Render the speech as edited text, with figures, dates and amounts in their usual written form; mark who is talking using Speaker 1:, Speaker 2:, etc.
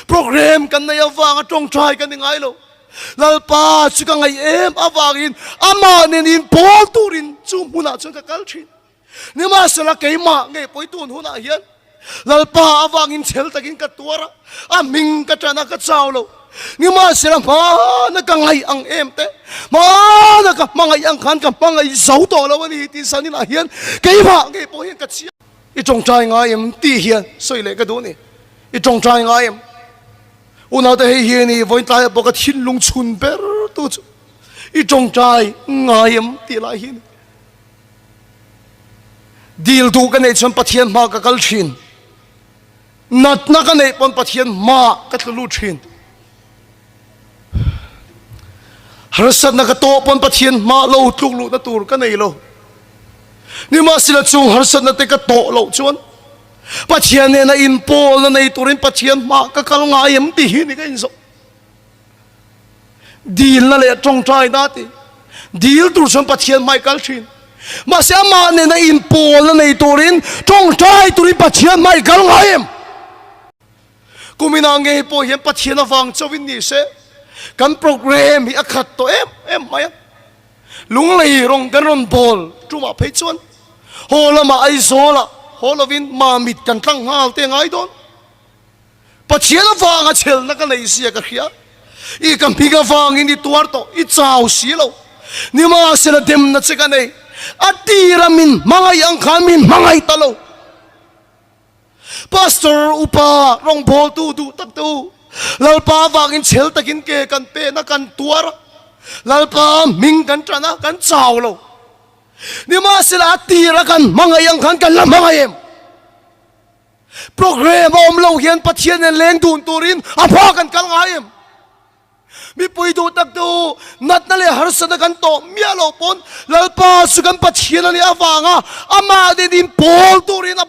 Speaker 1: Program kan nei avanga tawngtai ka ni ngai lo. Lalpa chu ka ngaih em avangin amah nen inpawl turin chu hmunah chuan ka kal thin. Nimahsela keimah ngei pawi tun hunah hian Lalpa avangin chhel takin ka tuar a, a hming ka tan a ka chau lo. Nimahsela hmana ka ngaih ang em te, hmana ka hmangaih ang khan ka hmangaih zo tawh lo a ni tih zaninah hian keimah ngei pawh hian ka chhiar. I tawngtai ngai em tih hian sawi leh ka duh a ni. I tawngtai ngai em? Unaute hei hi a ni, vawiin tlaiah pawh ka thinlung chhun ber tu chu i tawngtai ngai em tih lai hi a ni. Dil duh ka neih chuan Pathian hma ka kal thin. Natna ka neih pawn Pathian hma ka tlu lut thin. Harsatna ka tawh pawn Pathian hma lo tluk luhna tur ka nei lo. Nimahsela chung harsatna te ka tawh loh chuan Pathian nena inpawlna nei turin Pathian hma ka kal ngai em tih hi ni ka inzawh. Dilna leh tawngtaina ti dil tur chuan Pathian hmai kal thin. Mahse amah nena inpawlna nei turin tawngtai turin Pathian hmai kal ngai em? Kuminah ngei pawh hian Pathian avang chauhin ni se kan program hi a khat tawh em em mai a. Lunglei rawng kan rawn bawl tumah phei chuan haw lamah Aizawlah haw lovin Mamit kan tlang nghal te ngai dawn. Pathian avanga chhelna ka nei zia ka hria. I ka hming avangin i tuar tawh, i chau si lo. Nimahsela demna che ka nei. A tira min hmangaih ang khan min hmangaih ta lo. Pastor upa rawngbawltu duh tak te u, Lalpa avangin chhel takin ke kan pen a, kan tuar a, Lalpa hming kan tan a, kan chau lo. Nimahsela a tira kan hmangaih ang khan kan la hmangaih em? Program a awm lo hian Pathian nen leng dun turin a hma kan kal ngai em? Mipui duh tak te u, natna leh harsatna kan tawh miah loh pawn Lalpa chu kan Pathian a nih avanga amah nen inpawl turin a.